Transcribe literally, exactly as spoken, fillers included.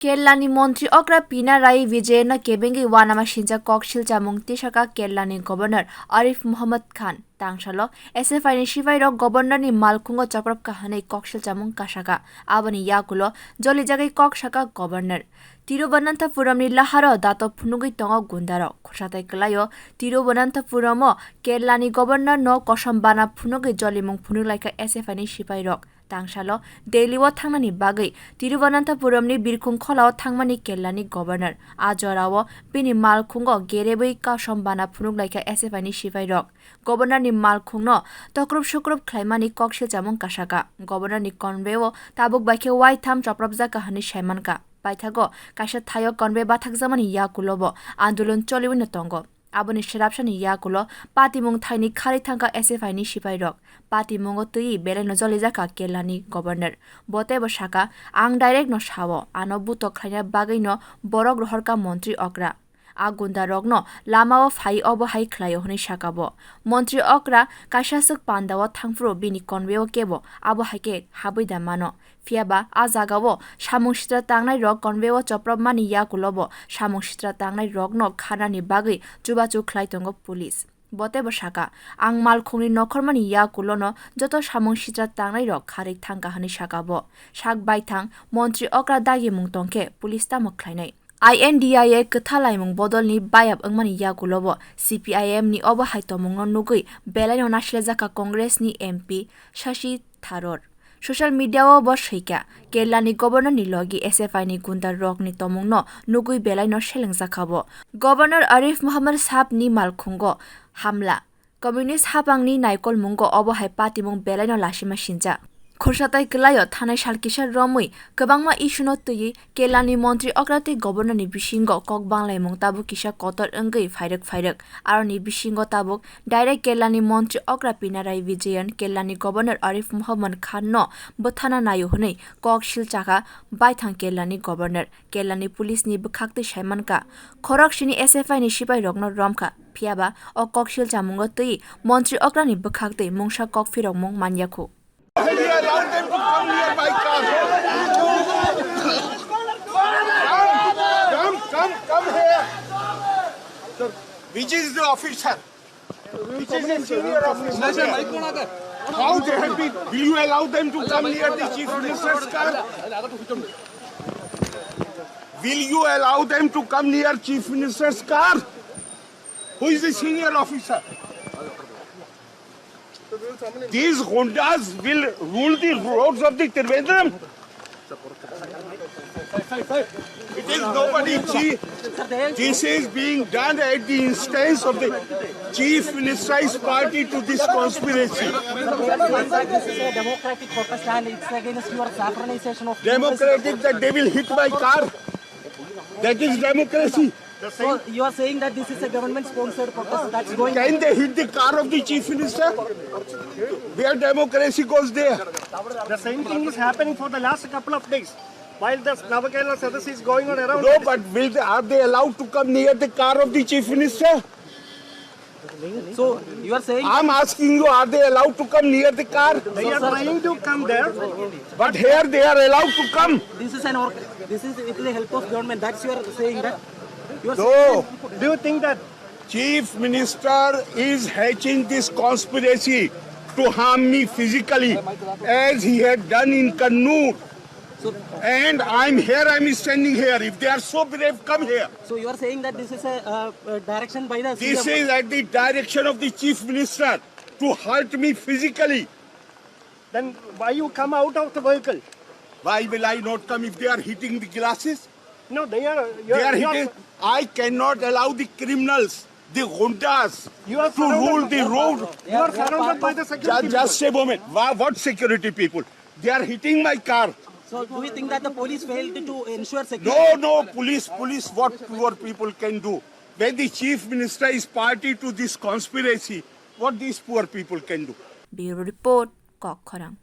Keralani montri okra Pinarayi Vijayan no kebengwi uanama sinjak koksil chamung tisaka Keralani governor Arif Muhammad Khan. Tangsalo S F I ni sipairok governor ni malkhungo choprop kahanwi koksil chamung kasaka. Aboni yakulo jolijagwi kok saka governor. Tiruvananthapuram ni laharo dato phunugwi tongo gundarok. Khursatai kwlaio Tiruvananthapuram o Keralani governor no kosom bana phunugwi jolimung phunuklaikha S F I ni sipairok. Tangsalo Delhi o thangnani bagwi Tiruvananthapuram ni birkhung khola o thangmani Keralani governor. A jorao bini malkhungo gerebwi kosom bana phunuklaikha S F I ni sipairok. Governor ni malkhungno tokrup sukrup khlaimani koksil chamung kasaka. Governor ni convoy o tabuk baikhe waitham chopropjak hwnwi saimankha. Paithago kaisa thaio convoy bathakjakmani yakulobo andolon choliwino tongo. Aboni swrapsani yakulo patimung thaini kharwi thangkha S F I ni sipairok. Patimungo twiwi belaino jolijakha Keralani governor. Bo teibo saka, "Ang direct no sao, ano butok khlaina bagwino borok rohorkha montri okra." A gundarokno lamao phai obo hai khlaio hwnwi saka bo. Montri okra kaisa swk pandao thangphuru bini convoy o kebo abo hai khe habwi da mano. Phiyaba a jagao samung sitra tangnairok convoy o chopropmani yakulobo samung sitra tangnairokno kharnani bagwi chubachu khlai tongo police. Bo teibo saka, "Ang malkhungni nokhormani yakulono joto samung sitra tangnairok kharwi thangkha," hwnwi saka bo. Sak baithang montri okra dagimung tongkhe police tamo khlainai? I N D I A kwthalaimung bodolni bayap wngmani yakulobo C P I M ni obo hai tongmungno nugwi belaino nasilaijakha Congress ni M P Shashi Tharoor. Social media o bo swikha, Keralani governor ni logi S F I ni gunda rokni tongmungno nugwi belaino selengjakha bo. Governor Arif Muhammad Saab ni malkhungo hamla. Communist hapangni naikolmungo obo hai patimung belaino lasima sinjak. Khorsa tai kwlaio thanai sal kisa romwi kwbangma issue no twiwi Keralani montri okra tei governor ni bisingo kok banglaimung tabuk kisa kotor wngwi phairwk phairwk. Aroni bisingo tabuk direct Keralani montri okra Pinarayi Vijayan, Keralani governor Arif Muhammad Khan no bwthana naio hwnwi kok sil chakha baithang Keralani governor. Keralani police ni bwkhaktwi saimankha, khoroksini S F I ni sipairokno romkha, phiyaba o koksil chamungo twiwi montri okrani bwkhaktwi mungsa kok phirokmung manyakhu. Allow them to come near my car. Come, come, come, come here. Which is the officer? Which is a senior officer? How they have been? Will you allow them to come near the chief minister's car? Will you allow them to come near chief minister's car? Who is the senior officer? These gundas will rule the roads of the Trivandrum. It is nobody. See, this is being done at the instance of the chief minister's party to this conspiracy. This is a democratic protest and it's against your saffronization of Democratic that they will hit my car. That is democracy. So you are saying that this is a government sponsored protest that's going Can they hit the car of the chief minister? Where democracy goes there? The same thing is happening for the last couple of days. While the Navakerala Sadas is going on around. No, but will they, are they allowed to come near the car of the chief minister? So you are saying I'm asking you, are they allowed to come near the car? They are trying to come there. But here they are allowed to come. This is an org-, this is with the help of government. That's you are saying that. You are No. Saying Do you think that Chief Minister is hatching this conspiracy to harm me physically, as he had done in Kannur. So, And I'm here, I'm standing here. If they are so brave, come here. So you are saying that this is a, uh, uh, direction by the This C M? Is at the direction of the Chief Minister to hurt me physically. Then why you come out of the vehicle? Why will I not come if they are hitting the glasses? No, they are, you They are are, you are hitting. I cannot allow the criminals, the gundas, You are to rule surrounded. The road. You are surrounded by the security Just, just a moment. Wha- What security people? They are hitting my car. So do you think that the police failed to ensure security? No, no, police, police, what poor people can do? When the chief minister is party to this conspiracy, what these poor people can do? Bureau Report, Kok Khorang.